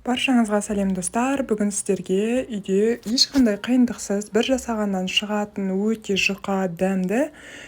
Баршаңызға сәлем, достар! Бүгін сіздерге үйде ешқандай қиындықсыз бір жасағаннан шығатын өте жұқа, дәмді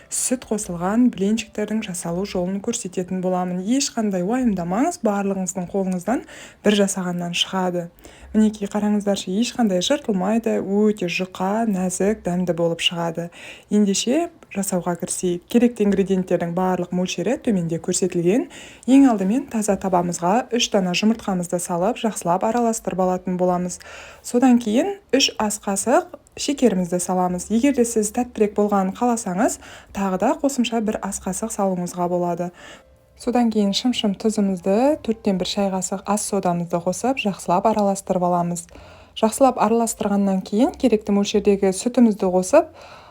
сүт қосылған блинчиктердің жасалу жолын көрсететін боламын. Ешқандай уайымдамаңыз, барлығыңыздың қолыңыздан бір жасағаннан шығады. Мінекей, қараңыздаршы, ешқандай жыртылмайды, өте жұқа, нәзік, дәмді болып шығады. Ендеше жасауға кірісейік. Керекті ингредиенттердің барлық мөлшері төменде көрсетілген. Ең алдымен таза табамызға 3 дана жұмыртқамызды салып, жақсылап араластырып алатын боламыз. Содан кейін 3 ас қасық шекерімізді саламыз. Егер де сіз тәттірек болғанын қаласаңыз, тағы да қосымша 1 ас қасық салуыңызға болады. Содан кейін шым-шым тұзымызды, 4-тен 1 шай қасық ас содамызды қосып, жақсылап араластырып аламыз. Жақсылап араластырғаннан кейін керекті мөлшердегі сүтімізді қосып,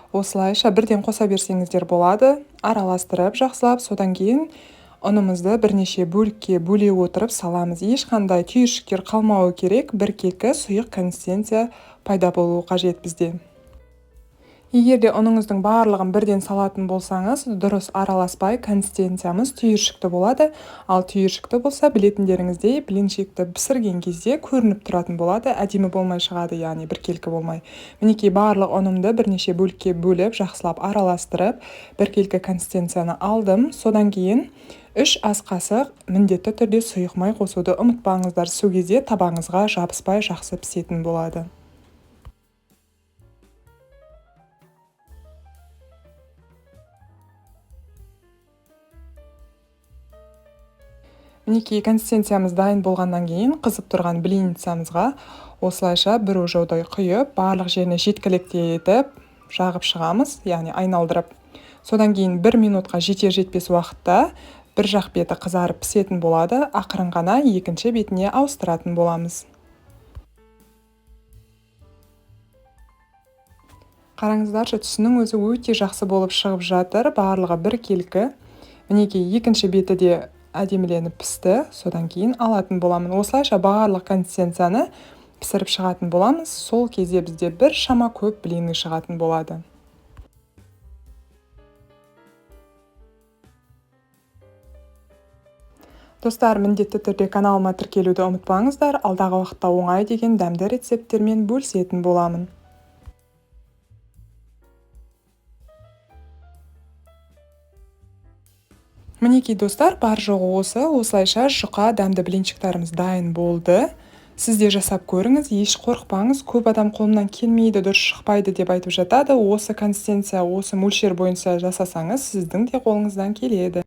осылайша бірден қоса берсеңіздер болады. Араластырып жақсылап, содан кейін ұнымызды бірнеше бөлікке бөле отырып саламыз. Ешқандай түйіршіктер қалмауы керек, біркелкі сұйық консистенция пайда болуы қажет бізде. Егер де ұныңыздың барлығын бірден салатын болсаңыз, дұрыс араласпай консистенциямыз түйіршікті болады. Ал түйіршікті болса, білетіндеріңіздей, блинчикті пісірген кезде көрініп тұратын болады, әдемі болмай шығады, яғни біркелкі болмай. Мінекей, барлық ұнымды бірнеше бөлікке бөліп, жақсылап араластырып, біркелкі консистенцияны алдым. Содан кейін 3 ас қасық міндетті түрде сұйық май қосуды ұмытпаңыздар. Сол кезде табаңызға жабыспай жақсы пісетін болады. Мінекей, консистенциямыз дайын болғаннан кейін қызып тұрған блинницамызға осылайша бір ожаудай құйып, барлық жеріне жеткілікті етіп жағып шығамыз, яғни айналдырып. Содан кейін 1 минутқа жетер жетпес уақытта бір жақ беті қызарып пісетін болады, ақырын ғана екінші бетіне ауыстыратын боламыз. Қараңыздаршы, түсінің өзі өте жақсы болып шығып жатыр, барлығы біркелкі. Мінекей, екінші беті де әдеміленіп пісті, содан кейін алатын боламын. Осылайша барлық консистенцияны пісіріп шығатын боламыз. Сол кезде бізде бір шама көп блины шығатын болады. Достар, міндетті түрде каналыма тіркелуді ұмытпаңыздар. Алдағы уақытта оңай деген дәмді рецепттермен бөлісетін боламын. Мінекей, достар, бар жоғы осы. Осылайша жұқа дәмді блинчиктарымыз дайын болды. Сіз де жасап көріңіз, еш қорықпаңыз. Көп адам қолымнан келмейді, дұрыс шықпайды деп айтып жатады. Осы консистенция, осы мөлшер бойынша жасасаңыз, сіздің де қолыңыздан келеді.